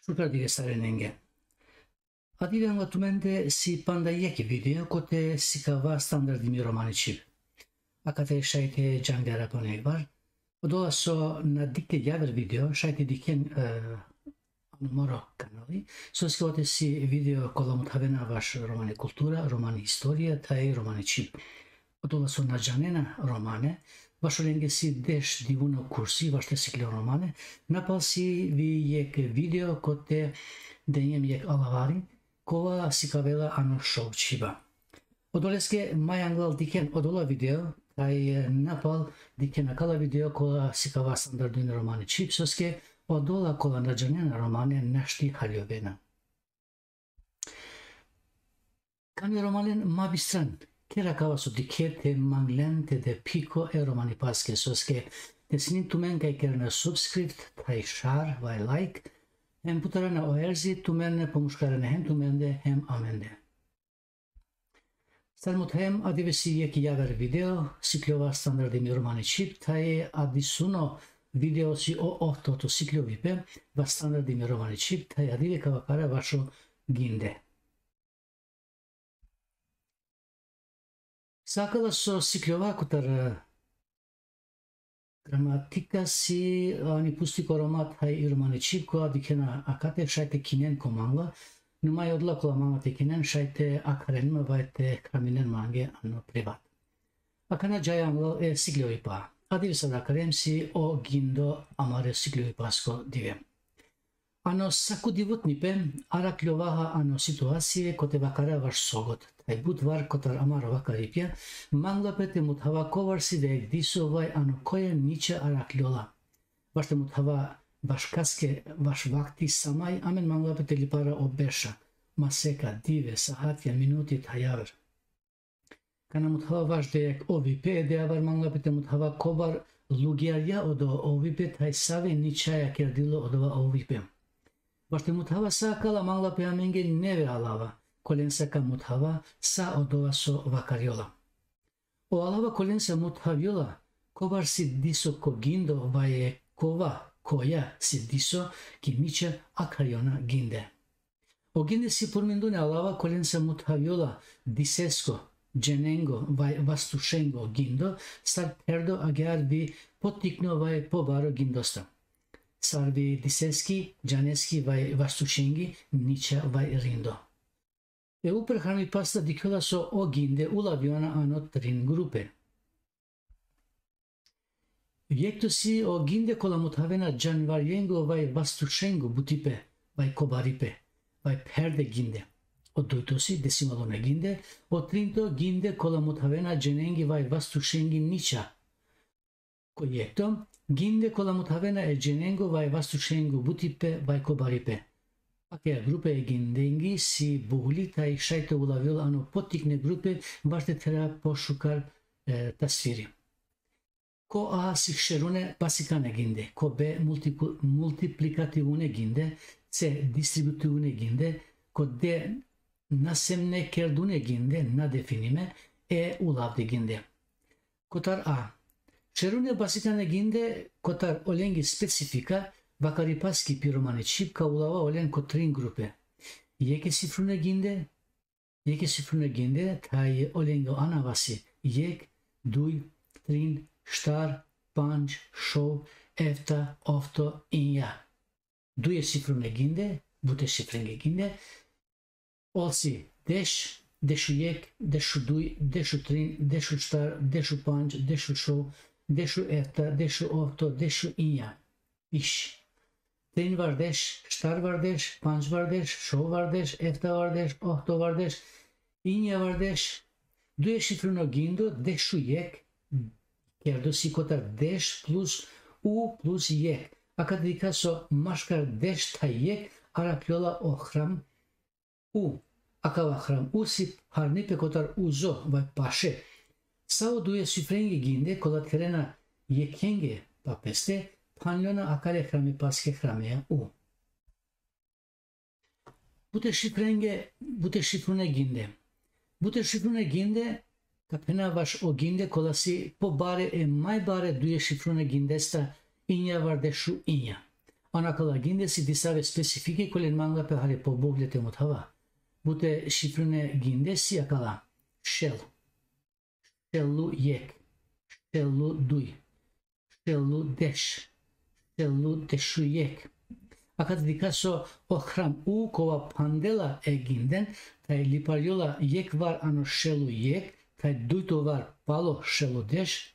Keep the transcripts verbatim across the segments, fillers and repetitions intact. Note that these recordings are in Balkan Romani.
Šukar dikhe sarinenge. Adive angla tumende si panda jekh video kote sikava standardimi romani čhib. Akate šaj te džangara po negbar. Odola so na dikhe javer video, šaj te dikhen, e, ano moro kanali. Soske ote si video kola muthavena vaš romani kultura, romani historija, thaj romani čhib. Odola so na džanena romane, vaš olenge si deš divuno kursi, vaš te sikljon romane, napal si vi jekh video kote denjem jekh alavari, kova sikavela ano šov čhiba. Odoleske maj anglal dikhen odola video, thaj napal dikhen akala video kola sikava standardimi romani čhib, soske odola kola na džanena romane našti haljovena. Kami romalen ma bistran, kera kava so dikhe te manglen te de piko e romanipaske, soske te sinin tumen kaj kerena subscribe, thaj share, vaj like, hem putarena o erzi, tumen pomuškarena hem tumende, hem amende. Sar muthem, adive si jekh javer video, sikljova standardimi romani čhib, thaj adisuno video si o ohtoto sikljovipe, vaš standardimi romani čhib, thaj adive ka vakara vašo ginde. Sa akala so sikljova kotar, e, gramatika si, ani pustiko Roma thaj i romani čhib, kova dikhena akate šaj te kinen ko mangla, numaj odola kola manga te kinen šaj te akharen ma vaj te khraminen mange ano privat. Akana džaja anglal e sikljovipa. Adive sar akharem si o gindo amare sikljovipasko dive. Ano saku divutnipe arakhljovaha ano situacije kote vakara vaš sogot. Thaj but var kotar amaro vakaripja, mangla pe te muthava kovar si dek diso vaj ano koja niča arakhljola. Vaš te muthava vaš kaske, vaš vakti samaj, amen mangla pe te lipara o berša, maseka, dive, sahatja, minuti, thaj javer. Kana muthava vaš dek ovipe, de avar mangla pe te muthava kobar lugjarja odo ovipe, thaj save ničaja kerdilo odova ovipe. Vaš te muthava sa akala, mangla pe amenge neve alava, kolensa ka muthava sa odova so vakarjola. O alava kolensa muthavjola, kobar si diso ko gindo, vaj kova, koja si diso ki niča akharjona ginde. O ginde si purmindune alava kolensa muthavjola disesko, dženengo, vaj vastušengo gindo, sar pherdo agjaar vi potikno vaj pobaro gindosta. Sar vi diseski, džaneski vaj vastušengi niča vaj rindo. E upre hramipasta dikhjola so o ginde ulavjona ano trin grupe. Jekto si o ginde kola muthavena džanvarjengo vaj vastušengo butipe, vaj kobaripe, vaj pherde ginde. O dujto si desimalone ginde, o trinto ginde kola muthavena dženengi vaj vastušengi niča. Ko jekto, ginde kola muthavena e dženengo vaj vastušengo butipe vaj kobaripe. Akaja grupe e gindengi si bugli thaj šaj te ulavjol ano potikne grupe, vaš te thera pošukar, e, tasviri. Ko A si šerune basikane ginde, ko B multiku-, multiplikativune ginde, C distributivune ginde, ko D nasemne kerdune ginde, nadefinime, E ulavde ginde. Kotar A. Šerune basikane ginde, kotar olengi specifika, vakaripaski pi romani čhib ka ulava olen ko trin grupe. Jekhe sifrune ginde, jekhe sifrune ginde, thaj olengo anava si jekh, duj, trin, štar, pandž, šov, efta, ofto, inja. Duje sifrune ginde, bute sifrenge ginde, ol si deš, dešujekh, dešuduj, dešutrin, dešuštar, dešupandž, dešušov, dešuefta, dešuofto, dešuinja. Biš. Trinvardeš, štarvardeš, pandžvardeš, šovvardeš, eftavardeš, ohtovardeš, injavardeš, duje sifruno gindo, dešujekh, kerdo si kotar deš plus u plus jekh. Akate dikha so maškar deš thaj jekh arakhjola o hram u. Akava hram u si pharni pe kotar uzo vaj paše. Sa o duje sifrenge ginde, kola therena jekhenge pa peste, phanljona akale hramipaske hrameja u. Bute sifrenge, bute sifrune ginde. Bute sifrune ginde, ka phena vaš o ginde kola si pobare e maj bare duje sifrune gindesta, injavardešuinja. Ano akala ginde si disave specifike kolen manga pe hari pobugle te muthava. Bute šifrune ginde si akala: šel, šelu jek, šelu duj, šelu deš, šelu dešu jek. Akate dikha so o hram u kova phandela e ginden, taj liparjola jek var ano šelu jek, taj dujto var palo šelu deš.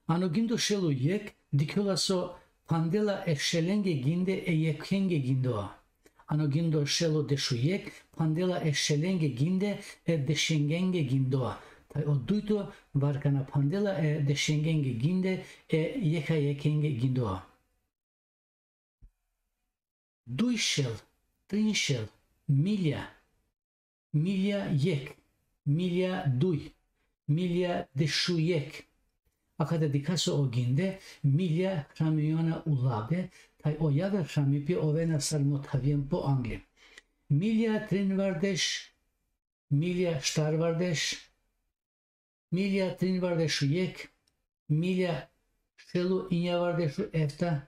Ano gindo šelu jek, dikhola so phandela e šelenge ginde e jekhenge gindoa. Ano gindo šelu dešu jek, phandela e šelenge ginde e dešengenge gindoa. Taj o dujto var kana phandela e dešengenge ginde e jekha jekhenge gindoa. Duj šel, trin šel, milja, milja jek, milja duj, milja dešu jek. Akate dikha so o ginde, milja hramiona ulavde, taj o javer hramipe ovena sar mothavjen po angle. Milja trin var deš, milja štar var deš, milja trin var dešu jek, milja šelu inja var dešu efta,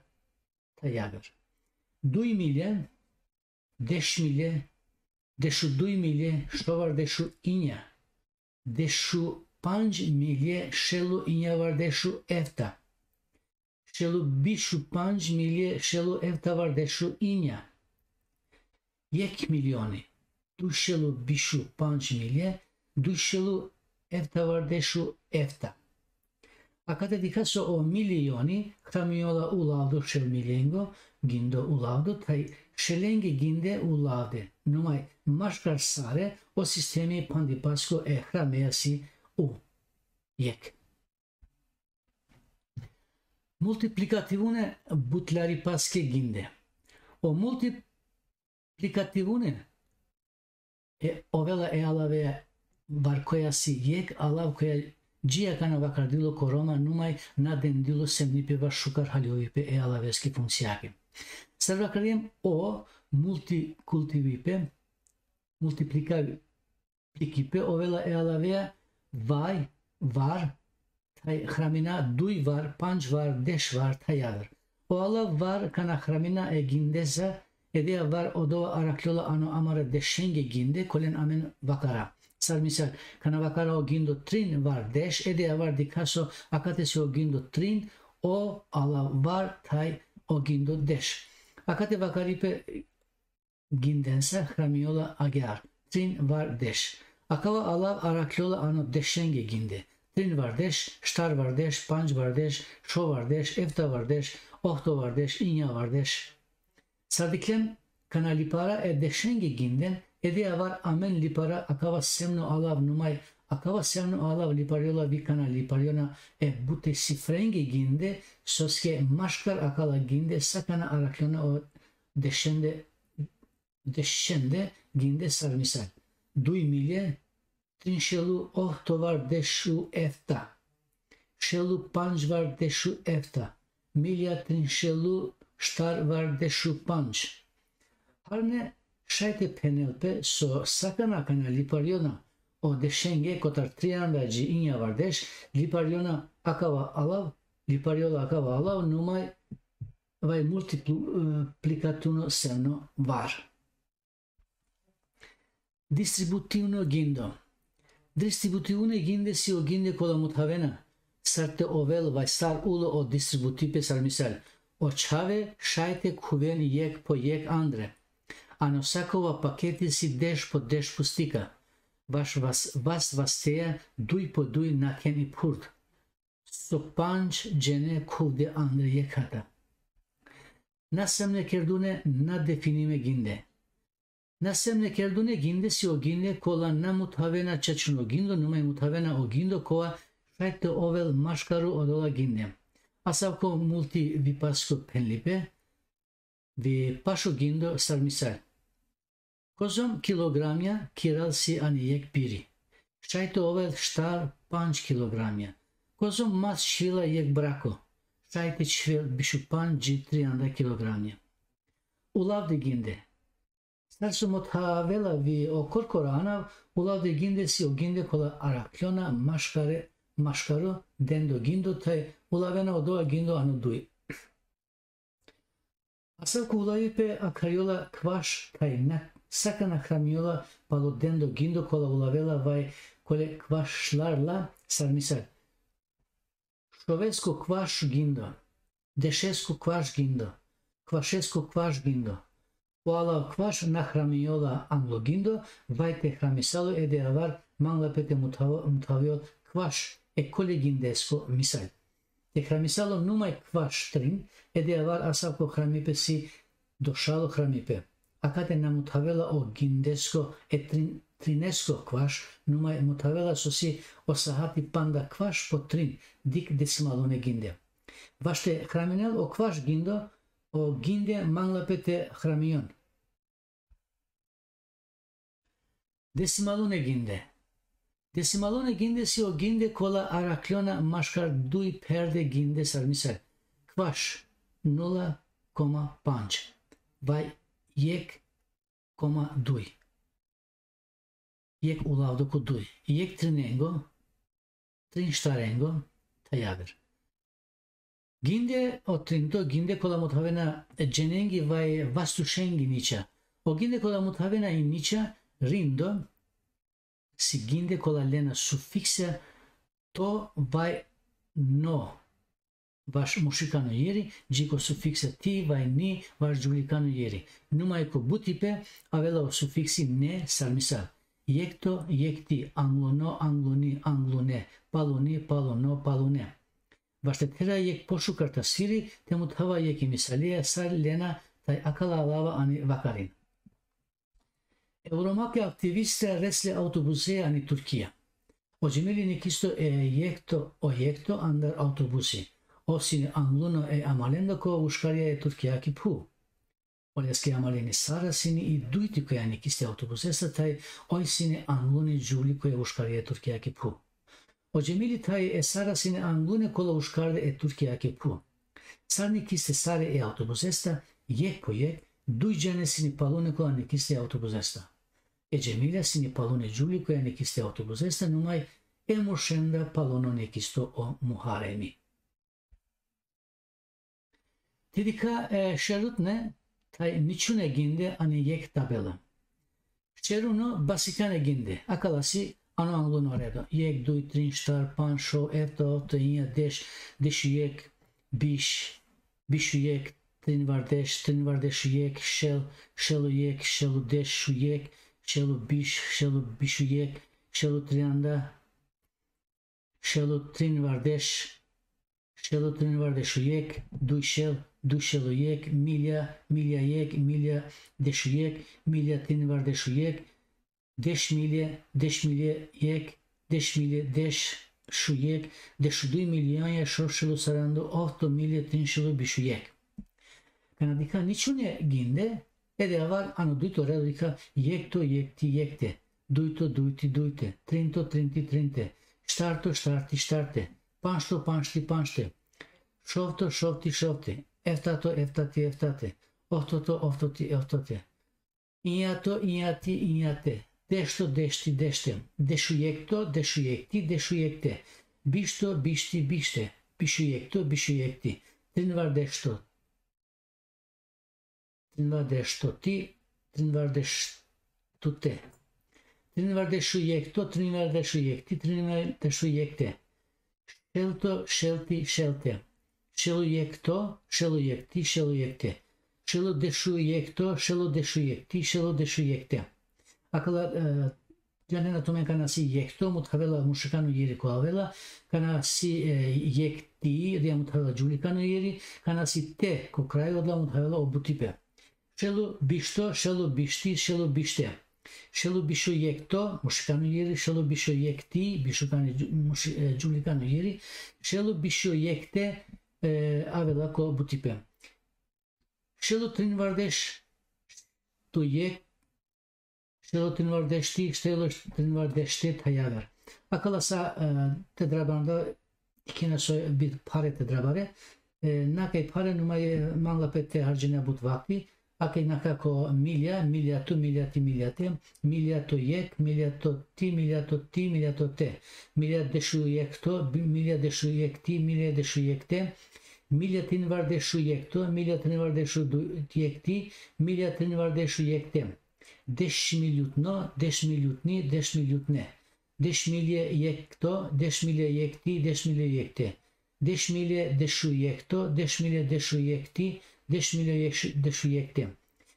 taj javer. Duj milje, deš milje, dešu duj milje, šovar dešu inja, dešu pandž milje, šelu inja var dešu efta, šelu bišu pandž milje, šelu efta var dešu inja, jek milioni, duj šelu bišu pandž milje, duj šelu efta var dešu efta. Akate dikha so o milioni hramiola ulavdo šel miljengo, gindo ulavdo, taj šelenge ginde ulavde. Numaj maškar sare o sistemi phandipasko e hrameja si u jek. Multiplikativune butlaripaske ginde. O multiplikativune e ovela e alaveja var koja si jek alav koja dži akana vakardilo ko Roma, numaj na dendilo semnipe var šukar haljovipe e alaveske funkcijake. Sar vakarjem o multikultivipe, multiplikavi, plikipe ovela e alaveja vaj, var, taj hramina duj var, pandž var, deš var, taj javer. O alav var kana hramina e gindesa, edeja var odova arakljola ano amare dešenge ginde, kolen amen vakara. Sar misal, kana vakara o gindo trin var deš, edeja var dikha so akate si o gindo trin, o alav var taj o gindo deš. Akate vakaripe gindensa hramiola agjar, trin var deš. Akava alav arakljola ano dešenge ginde. Trin var deš, štar var deš, pandž var deš, šo var deš, efta var deš, ohto var deš, inja var deš. Sar dikhlem, kana lipara e dešenge ginden, edeja var amen lipara akava semno alav numaj, akava semno alav liparjola vi kana liparjona e bute sifrenge ginde, soske maškar akala ginde sa kana araklona o dešende, dešende ginde sar misal. Duj milje, trin šelu ohto var dešu efta. Šelu pandž var dešu efta. Milja trin šelu štar var dešu pandž. Harne šaj te phenel pe so sa kana kana liparjona o dešenge kotar trianda dži inja var deš, liparjona akava alav, liparjola akava alav, numaj vaj multiplikatuno semno var. Distributivno gindo. Distributivune ginde si o ginde kola muthavena sar te ovel vaj sar ulo o distributipe sar misal. O čhave šaj te khuven jek po jek andre. Ano sakova paketi si deš po deš pustika. Vaš vas, vas vasteja duj po duj nakhen i phurt. So pandž džene khuvde andre jekhata. Nasemne kerdune na definime ginde. Nasemne kerdune ginde si o ginde kola na muthavena čačuno gindo, numaj muthavena o gindo kova šaj te ovel maškaro odola ginde. Asavko multivipasko phenlipe, vi pašo gindo sar misal. Kozom kilogramja kiral si ani jek piri. Šaj te ovel štar pandž kilogramja. Kozom mas čhivela jek brako. Šaj te čhivel bišu pandž dži trianda kilogramja. Ulavde ginde. Sar so muthavela vi o korkora anav, ulavde ginde si o ginde kola araklona maškare, maškaro dendo gindo, taj ulavena odova gindo ano duj. Asavko ulavipe akharjola kvaš thaj na sakana hramiola palo dendo gindo kola ulavela vaj kole kvašlarla sar misal. Šovesko kvaš gindo, dešesko kvaš gindo, kvašesko kvaš gindo. Kola kvaš na hramiola anglo gindo, vaj te hramisalo ede avar mangla pe te muthav-, muthaviol kvaš e kole gindesko misal. Te hramisalo numaj kvaš trin, ede avar asavko hramipe si došalo hramipe. Akate na muthavela o gindesko e trin-, trinesko kvaš, numaj muthavela so si o sahati panda kvaš po trin, dik desimalone ginde. Vaš te hraminel o kvaš gindo, o ginde mangla pe te hramion. Desimalone ginde. Desimalone ginde si o ginde kola arakljona maškar duj pherde ginde sar misal. Kvaš, nula koma pandž. Vaj jek koma duj. Jek ulavdo ko duj. Jek trinengo, trin štarengo, thaj aver. Ginde, o trinto ginde kola muthavena dženengi vaj vastušengi niča. O ginde kola muthavena i niča, rindo, si ginde kola lena sufiksa to vaj no. Vaš mušikano jeri, dži ko sufiksa ti vaj ni, vaš džuvlikano jeri. Numaj ko butipe, avela o sufiksi ne sar misal. Jekto, jekti, anglono, angloni, anglune, paloni, palono, palune. Vaš te thera jek pošukar tasviri, te muthava jek i misalia sar lena thaj akala alava ani vakarin. Evromake aktiviste resle autobuse ani Turkija. O Džemili nikisto e jekto, o jekto andar autobusi. Ov sine angluno e amalendo ko uškaria e Turkija ki phu. Oleske amalini Sara sine i dujti koja nikiste autobusesta thaj oj sine angluni džuvli koja uškaria e Turkija ki phu. O Džemili thaj e Sara sine anglune kola uškarde e Turkija ki phu. Sar nikiste sare e autobusesta, jek po jek, duj džene sine palune kola nikiste e autobusesta. E Džemila sine palune džuvli koja nikiste e autobusesta, numaj e muršenda palono nikisto o Muharemi. Ti dikha e šerutne, thaj ničune ginde ani jek tabela. Šeruno basikane ginde, akala si ano angluno redo. Jek, duj, trin, štar, panč, šov, efta, ofto, inja, deš, dešujek, biš, bišujek, trinvardeš, trinvardešujek, šel, šelujek, šeludešujek, šelubiš, šelubišujek, šelutrianda, šelutrinvardeš, šelutrinvardešujek, dujšel, dujšelujek, milja, miljajek, miljadešujek, miljatrinvardešujek, dešmilje, dešmiljejek, dešmiljadešujek, dešuduj miljonja šov šelusaranda, ofto milje trin šelubišujek. Kana dikha ničune ginde, ede avar ano dujto redo dikha jekto, jekti, jekte, dujto, dujti, dujte, trinto, trinti, trinte, štarto, štarti, štarte, panšto, panšti, panšte, šovto, šovti, šovte, eftato, eftati, eftate, oftoto, oftoti, oftote, injato, injati, injate, dešto, dešti, dešte, dešujekto, dešujekti, dešujekte, bišto, bišti, bište, bišujekto, bišujekti, trinvardešto, trinvardeštoti, trinvardeštute, trinvardešujekto, trinvardešujekti, trinvardešujekte, šelto, šelti, šelte, šelujekto, šelujekti, šelujekte, šeludešujekto, šeludešujekti, šeludešujekte. Akala, e, džanena tumen kana si jekto, muthavela mušikano jeri ko avela, kana si, e, jekti, odija muthavela džuvlikano jeri, kana si te ko kraj, odla muthavela o butipe. Šelubišto, šelubišti, šelubište. Šelubišujekto, mušikano jeri, šelubišujekti, bišukani džu-, muši-, e, džuvlikano jeri, šelubišujekte, e, avela ko butipe. Šelutrinvardeš, to jek, šelutrinvardeštujek, šelutrinvardešte thaj aver. Akala sa, e, te drabanda, kina so bi phare te drabare, e, na kaj phare numaj, e, mangla pe te hardžine but vakti, akaj nakha ko milja, miljato, miljati, miljate, miljatojek, miljatoti, miljatoti, miljatote, miljadešujekto, bi-, miljadešujekti, miljadešujekte, Milja trinvardeš u jekto, milja trinvardeš u du-, jekti, milja trinvardeš u jekte. Dešmiljutno, dešmiljutni, dešmiljutne. Dešmilje jekto, dešmilje jekti, dešmilje jekte. Dešmilje dešujekto, dešmilje dešujekti, dešmilje ješ-, dešujekte.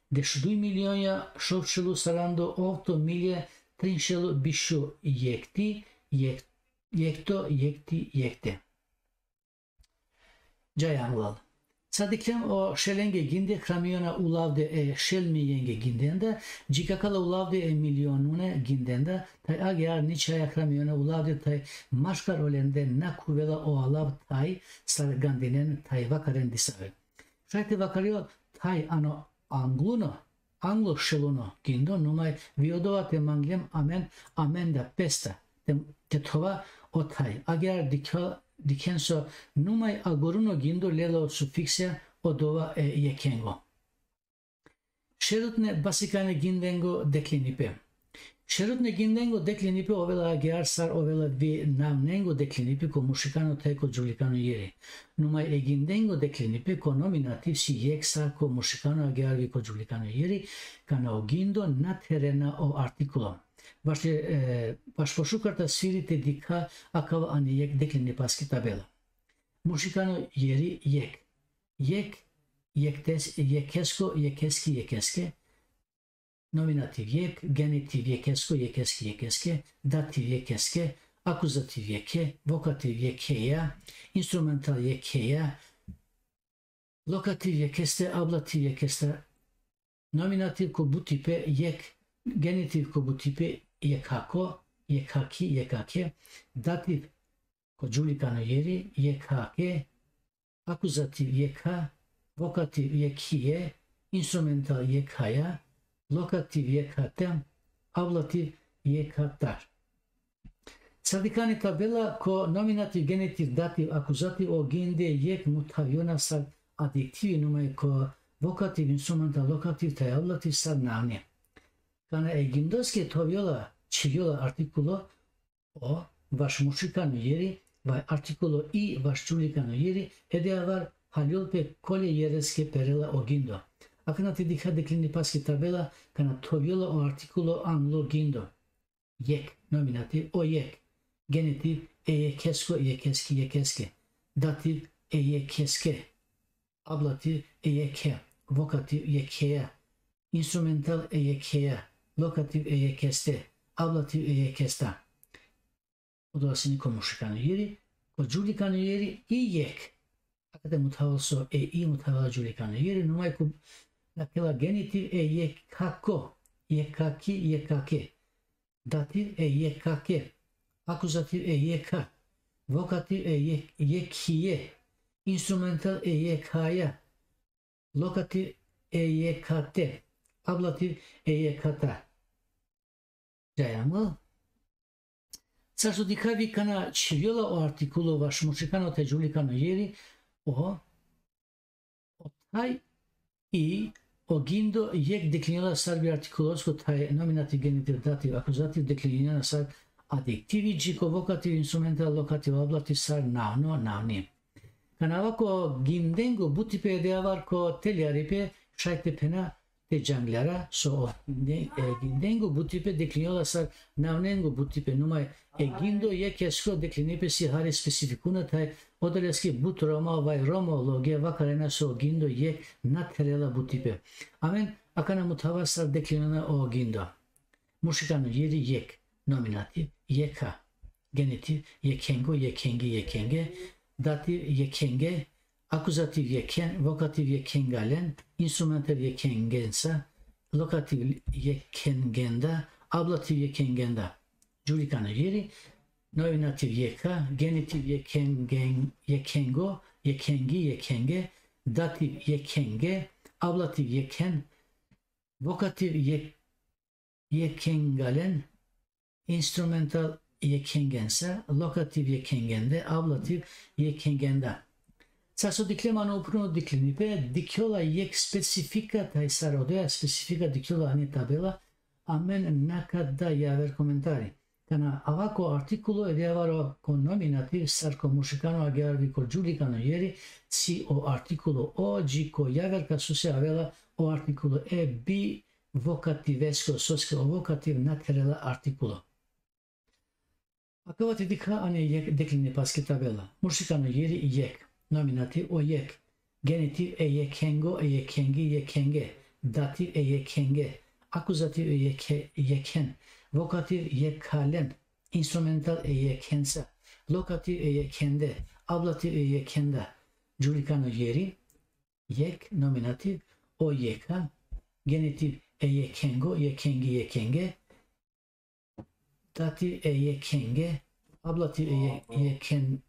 Dešuduj milionja šovšelu sarando ovto milje trinšelu bišu jekti, jek-, jekto, jekti, jekte. Džajanglal. Sa dikhlem o šelenge ginde hramiona ulavde e šel miljenge gindenda, džikakala ulavde e milionune gindenda, taj agjar ničaja hramiona ulavde taj maškar olende na kuvela o alav taj sar gandinen taj vakaren disave. Šaj te vakarjo taj ano angluno, anglo šeluno gindo, numaj vi odova te manglem amen, amenda pesta, te, te thova o taj. Agjar dikha, dikhen so numaj agoruno gindo lela o sufikse odova e jekhengo. Šerutne basikane gindengo deklinipe. Šerutne gindengo deklinipe ovela agjar sar ovela vi navnengo deklinipe ko mušikano taj ko džuvlikano jeri. Numaj e gindengo deklinipe ko nominativ si jek sar ko mušikano agjar vi ko džuvlikano jeri, kana o gindo na therena o artikulo. Vaš, e, vaš pošukar ta sfiri te dikha akava ani jek deklinipaski tabela. Mušikano jeri jek. Jek, jektes, jekhesko, jekheski, jekheske. Nominativ jek, genitiv jekhesko, jekheski, jekheske. Dativ jekheske, akuzativ jekhe, vokativ jekheja, instrumental jekheja, lokativ jekheste, ablativ jekhesta, nominativ ko butipe jek, genitiv ko butipe jekhako, jekhaki, jekhake, dativ ko džuvlikano jeri, jekhake, akuzativ jekha, vokativ jekhije, instrumental jekhaja, lokativ jekhate, ablativ jekhatar. Sa dikha ani tabela ko nominativ, genitiv, dativ, akuzativ o ginde jek muthaviona sar adjektivi, numaj ko vokativ, instrumental, lokativ taj ablativ sar navni. Kana e gindoske thovjola, čhivjola artikulo o, vaš mušikano jeri, vaj artikulo i, vaš džuvlikano jeri, ede avar haljol pe kole jereske perela o gindo. Akana te dikha deklinipaski tabela, kana thovjola o artikulo anglo gindo. Jek, nominativ, o jek. Genitiv, e jekhesko, jekheski, jekheske. Dativ, e jekheske. Ablativ, e jekhe. Vokativ, jekheja. Instrumental, e jekheja. Lokativ, e jekheste. Ablativ, e jekhesta. Odova sine ko mušikano jeri, ko džuvlikano jeri i jek. Akate muthavel so e i muthavel džuvlikano jeri, numaj ko nakhela genitiv e jekhako, jekhaki, jekhake. Dativ e jekhake. Akuzativ e jekha. Vokativ e jek-, jekhije. Instrumental e jekhaja. Lokativ e jekhate. Ablativ e jekhata. Džajamo. Sar so dikhavi kana čhivjola o artikulo vaš mušikano te džuvlikano jeri, o, o taj i o gindo jek deklinjola sar bi artikulosko taj nominativ, genitiv, dativ, akuzativ deklinjola sar adjektivi, dži ko vokativ, instrumental, lokativ, ablativ sar navno, navni. Kana ava ko gindengo butipe ede avar ko teljaripe šaj te phena te džangljara so o ginde-, e, gindengo butipe deklinjola sar navnengo butipe, numaj e gindo jekhesko deklinipe si hari specifikuna taj odoleske but Roma vaj romologija vakarena so o gindo jek na therela butipe. Amen akana muthava sar deklinjona o gindo. Mušikano jeri jek, nominativ, jekha, genitiv, jekhengo, jekhengi, jekhenge, dativ, jekhenge, akuzativ, jekhen, vokativ, jekhengalen, instrumental, jekhengensa, lokativ, jekhengenda, ablativ, jekhengenda. Džuvlikano jeri, nominativ, jekha, genitiv, jekhengen-, jekhengo, jekhengi, jekhenge, dativ, jekhenge, ablativ, jekhen, vokativ, jek-, jekhengalen, instrumental, jekhengensa, lokativ, jekhengende, ablativ, jekhengenda. Sar so dikhlem ano upruno deklinipe, dikhjola jek specifika, taj sar odoja specifika dikhjola ani tabela, amen na ka da javer komentari. Kana ava ko artikulo e diavaro ko nominativ sar ko mušikano agjaar vi ko džulikano jeri, si o artikulo o, dži ko javer kasuse avela o artikulo e bi vokativesko, soske o vokativ na therela artikulo. Akava te dikha ane jekh deklinipaske tabela. Mušikano jeri jekh. Nominativ o jekh. Genitiv e jekhengo, e jekhengi, jekhenge. Dativ e jekhenge. Akuzativ e jekhe, jekhen. Vokativ jekhalen. Instrumental e jekhensa. Lokativ e jekhende. Ablativ e jekhenda. Džulikano jeri jekh. Nominativ o jekha. Genitiv e jekhengo, jekhengi, jekhenge. Dativ e jekhenge. Ablativ e je, jekhen.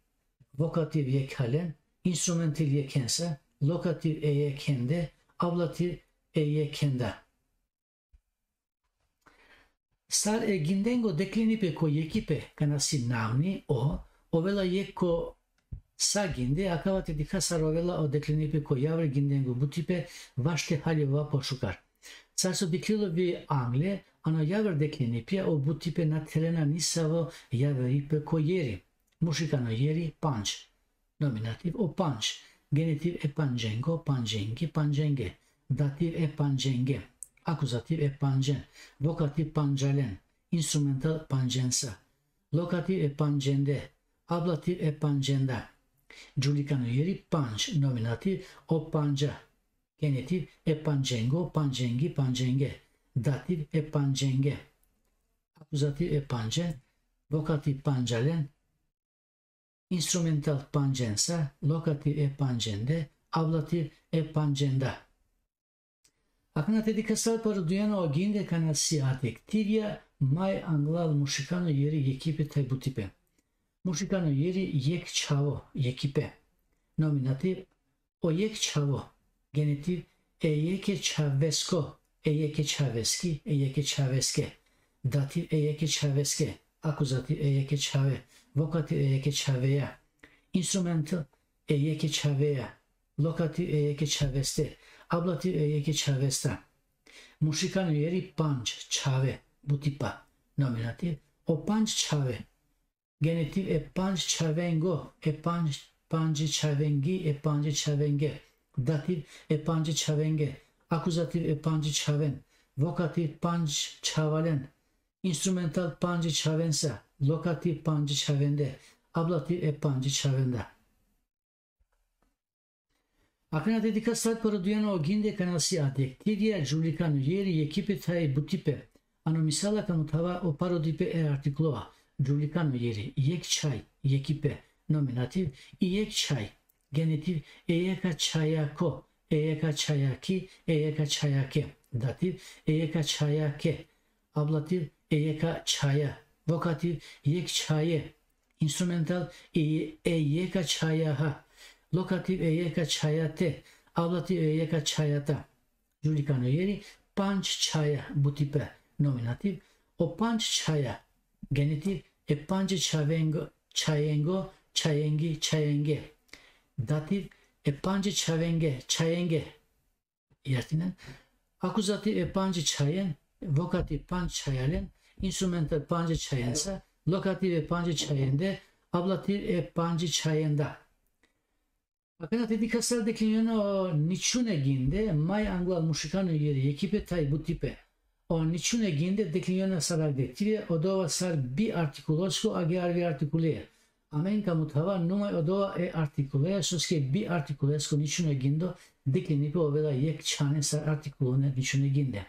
Vokativ jekhalen. Instrumentiv jekhensa. Lokativ e jekhende. Ablativ e jekhenda. Sar e gindengo deklinipe ko jekhipe, kana si navni o, ovela jekh ko sa ginde, akava te dikha sar ovela o deklinipe ko javer gindengo butipe, vaš te haljova pošukar. Sar so dikhilo vi angle, ano javer deklinipja o butipe na therena nisavo javeripe ko jeri. Mušikano jeri pandž. Nominativ o pandž. Genitiv e pandžengo, pandžengi, pandženge. Dativ e pandženge. Akuzativ e pandžen. Vokativ pandžalen. Instrumental pandžensa. Lokativ e pandžende. Ablativ e pandženda. Džulikano jeri pandž. Nominativ o pandža. Genitiv e pandžengo, pandžengi, pandženge. Dativ e pandženge. Akuzativ e pandžen. Vokativ pandžalen. Instrumental pandžensa, lokativ e pandžende, ablativ e pandženda. Akana te dikha sar parodujena o ginde kana si adjektivja, maj anglal mušikano jeri jekhipe thaj butipe. Mušikano jeri jekh čhavo, jekhipe. Nominativ o jekh čhavo. Genitiv e jekhe čhavesko, e jekhe čhaveski, e jekhe čhaveske. Dativ e jekhe čhaveske. Akuzativ e jekhe čhave. Vokativ e jekhe čhaveja. Instrumental e jekhe čhaveja. Lokativ e jekhe čhaveste. Ablativ e jekhe čhavesta. Mušikano jeri pandž čhave, butipa. Nominativ o pandž čhave. Genitiv e pandž čhavengo, e pandž, pandže čhavengi, e pandže čhavenge. Dativ e pandže čhavenge. Akuzativ e pandže čhaven. Vokativ pandž čhavalen. Instrumental pandže čhavensa. Lokativ pandže čhavende. Ablativ e pandže čhavenda. Akana te dikha sar parodujena o ginde kana si adjektivja, džulikano jeri jekhipe thaj butipe. Ano misala ka muthava o parodipe e artikloa. Džulikano jeri jekh čhaj, jekhipe. Nominativ i jekh čhaj. Genitiv e jekha čhajako, e jekha čhajaki, e jekha čhajake. Dativ e jekha čhajake. Ablativ e jekha čhaja. Vokativ jekh čhaje. Instrumental e, e jekha čhajaha. Lokativ e jekha čhajate. Ablativ e jekha čhajata. Džulikano jeri pandž čhaja, butipe. Nominativ o pandž čhaja. Genitiv e pandže čhavengo, čhajengo, čhajengi, čhajenge. Dativ e pandže čhavenge, čhajenge. Jastinen. Akuzativ e pandže čhajen, vokativ pandž čhajalen, instrumental pandže čhajensa, lokativ e pandže čhajende, ablativ e pandže čhajenda. Akana te dikha sar deklinjona o ničune ginde, maj anglal mušikano jeri jekhipe thaj butipe. O ničune ginde deklinjona sar adjektivja, odova sar bi artikulosko, agjaar vi artikuleja. Amen ka muthava numaj odova e artikuleja, soske bi artikulesko ničune gindo deklinipe ovela jekh čhane sar artikulone ničune ginde.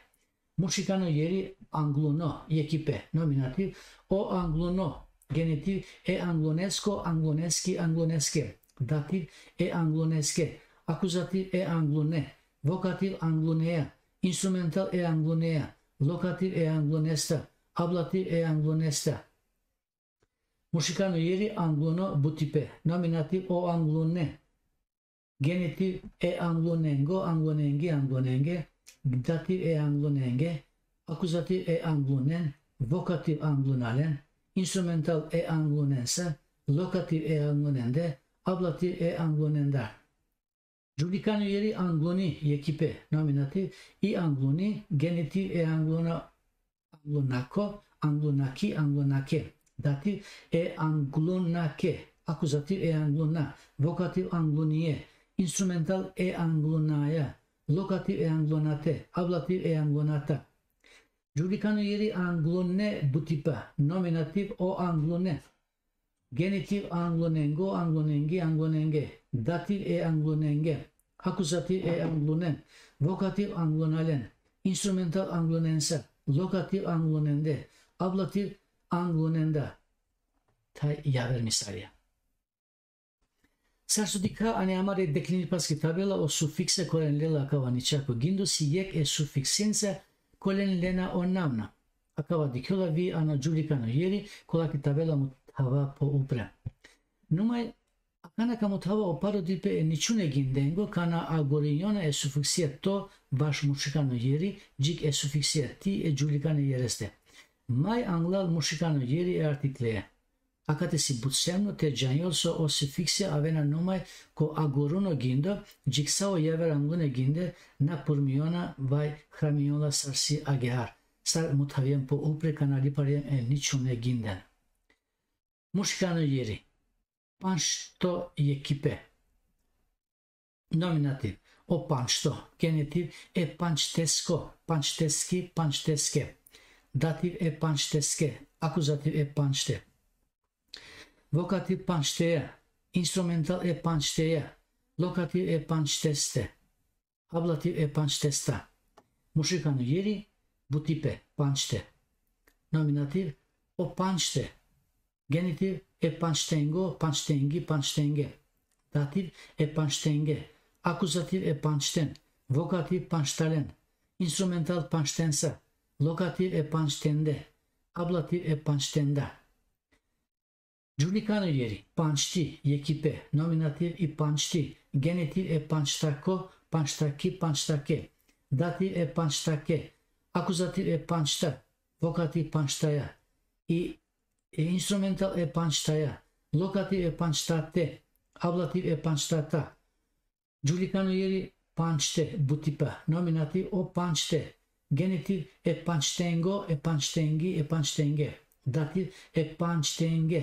Mušikano jeri angluno, jekhipe. Nominativ o angluno. Genitiv e anglunesko, angluneski, angluneske. Dativ e angluneske. Akuzativ e anglune. Vokativ angluneja. Instrumental e angluneja. Lokativ e anglunesta. Ablativ e anglunesta. Mušikano jeri angluno butipe. Nominativ o anglune. Genitiv e anglunengo, anglunengi, anglunenge. Dativ e anglunenge. Akuzativ e anglunen. Vokativ anglunalen. Instrumental e anglunensa. Lokativ e anglunende. Ablativ e anglunenda. Džulikano jeri angluni, jekhipe. Nominativ i angluni. Genitiv e angluna, anglunako. anglunaki, anglunake. Dativ e anglunake. Akuzativ e angluna. Vokativ anglunije. Instrumental e anglunaja. Lokativ e anglunate. Ablativ e anglunata. Džulikano jeri anglune butipa. Nominativ o anglune. Genitiv anglunengo, anglunengi, anglunenge. Dativ e anglunenge. Akuzativ e anglunen. Vokativ anglunalen. Instrumental anglunensa. Lokativ anglunende. Ablativ anglunenda. Thaj javer misalja. Sar so dikha, ani amare deklinipaski tabela o sufikse kolen lela akava ničako gindo si jekh e sufiksensa kolen lena o navna. Akava dikhjola vi ano džulikano jeri, kola ki tabela muthava po upre. Numaj, akana ka muthava o parodipe e ničune gindengo, kana agorinjona e sufiksija to vaš mušikano jeri, džik e sufiksija ti e džulikane jereste. Maj anglal mušikano jeri e artikleja. Akate si but semno te džanjol so o sufikse avena numaj ko agoruno gindo, džiksa o javer anglune ginde na purmiona vaj hramiola sar si agehar, sar muthaviem po upre kana lipariem e ničune ginden. Mušikano jeri, pančto jekipe. Nominativ, o pančto. Genitiv, e pančtesko, pančteski, pančteske. Dativ, e pančteske. Akuzativ, e pančte. Vokativ, pančteja. Instrumental, e pančteja. Lokativ, e pančteste. Ablativ, e pančtesta. Mušikano jeri, butipe, pančte. Nominativ, o pančte. Genitiv, e pančtengo, pančtengi, pančtenge. Dativ, e pančtenge. Akuzativ, e pančten. Vokativ, pančtalen. Instrumental, pančtensa. Lokativ, e pančtende. Ablativ, e pančtenda. Džulikano jeri, pančti, jekipe. Nominativ, i pančti. Genitiv, e pančtako, pančtaki, pančtake. Dativ, e pančtake. Akuzativ, e pančta. Vokativ, pančtaja. I, e instrumental, e pančtaja. Lokativ, e pančtate. Ablativ, e pančtata. Džulikano jeri, pančte, butipa. Nominativ, o pančte. Genitiv, e pančtengo, e pančtengi, e pančtenge. Dativ, e pančtenge.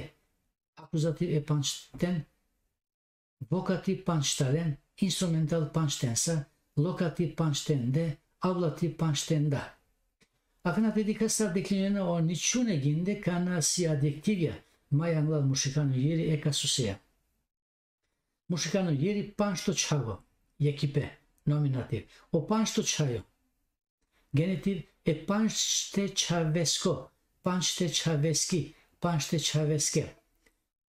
Akuzativ, e pančten. Vokativ, pančtalen. Instrumental, pančtensa. Lokativ, pančtende. Ablativ, pančtenda. Akana te dikha sar deklinena o ničune ginde kana si adjektivja, maj anglal mušikano jeri e kasusea. Mušikano jeri, pančto čhavo, jekipe. Nominativ, o pančto čhajo. Genitiv, e pančte čhavesko, pančte čhaveski, pančte čhaveske.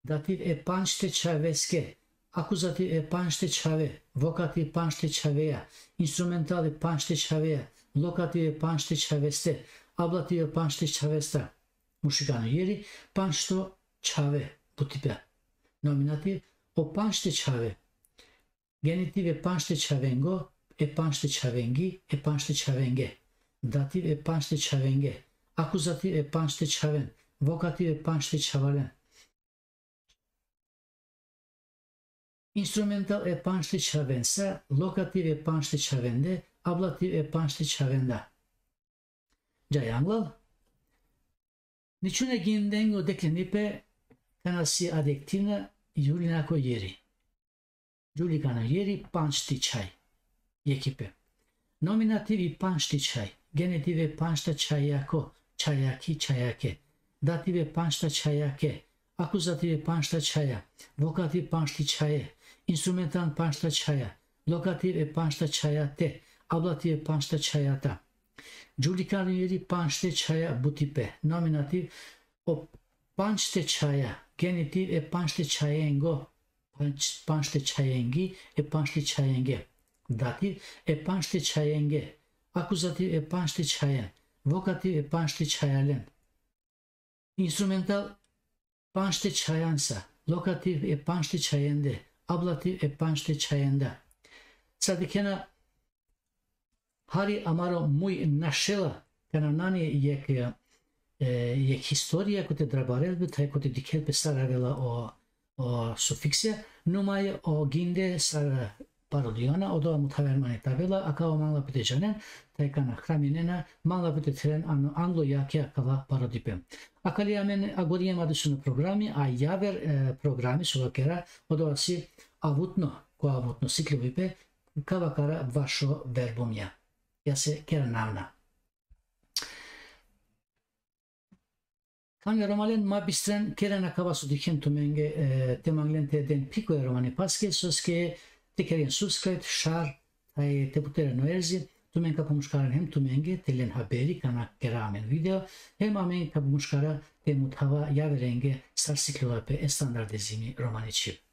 Dativ, e pančte čhaveske. Akuzativ, e pančte čhave. Vokativ, pančte čhaveja. Instrumental, e pančte čhaveja. Lokativ, e pančte čhaveste. Ablativ, e pančte čhavesta. Mušikano jeri, pančto čhave, butipe. Nominativ, o pančte čhave. Genitiv, e pančte čhavengo, e pančte čhavengi, e pančte čhavenge. Dativ, e pančte čhavenge. Akuzativ, e pančte čhaven. Vokativ, e pančte čhavalen. Instrumental, e pančte čhavensa. Lokativ, e pančte čhavende. Ablativ, e pančte čhavenda. Džajanglal. Ničune gindengo deklinipe kana si adjektivna džulinako jeri. Džulikano jeri, pančti čhaj. Jekipe. Nominativ, i pančti čhaj. Genitiv, e pančta čhajako, čhajaki, čhajake. Dativ, e pančta čhajake. Akuzativ, e pančta čhaja. Vokativ, pančti čhaje. Instrumental, pančta čhaja. Lokativ, e pančta čhajate. Ablativ, e pančta čhajata. Džulikano jeri, pančte čhaja, butipe. Nominativ, o pančte čhaja. Genitiv, e pančte čhajengo, panč-, pančte čhajengi, e pančte čhajenge. Dativ, e pančte čhajenge. Akuzativ, e pančte čhajen. Vokativ, e pančte čhajalen. Instrumental, pančte čhajansa. Lokativ, e pančte čhajende. Ablativ, e pančte čhajenda. Sar dikhena, hari amaro muj našela, kana nani jekh, e, jekh historija kote drabarel pe, thaj kote dikhel pe sar avela o, o sufikse, numaj o ginde sar parodiona, odova muthaver mani tabela, akava mangla pite džanen, thaj kana hraminena, mangla pite theren ano anglo jakja kava parodipe. Akali amen agoriem adisuno programi, a javer, e, programi so kera, odova si avutno, ko avutno sikljovipe, kava kara vašo verbumja. Ja se kera navna. Kange Romalen, ma bistren, keren akava so dikhen tumenge, e, te manglen te den piko e romani paske, soske te keren subscribe, share, thaj te puteren o erzi, tumen ka pomuškaren hem tumenge te len haberi kana kera amen video, hem amen ka pomuškara te muthava javerenge sar siklovape e standardizimi romani čhib.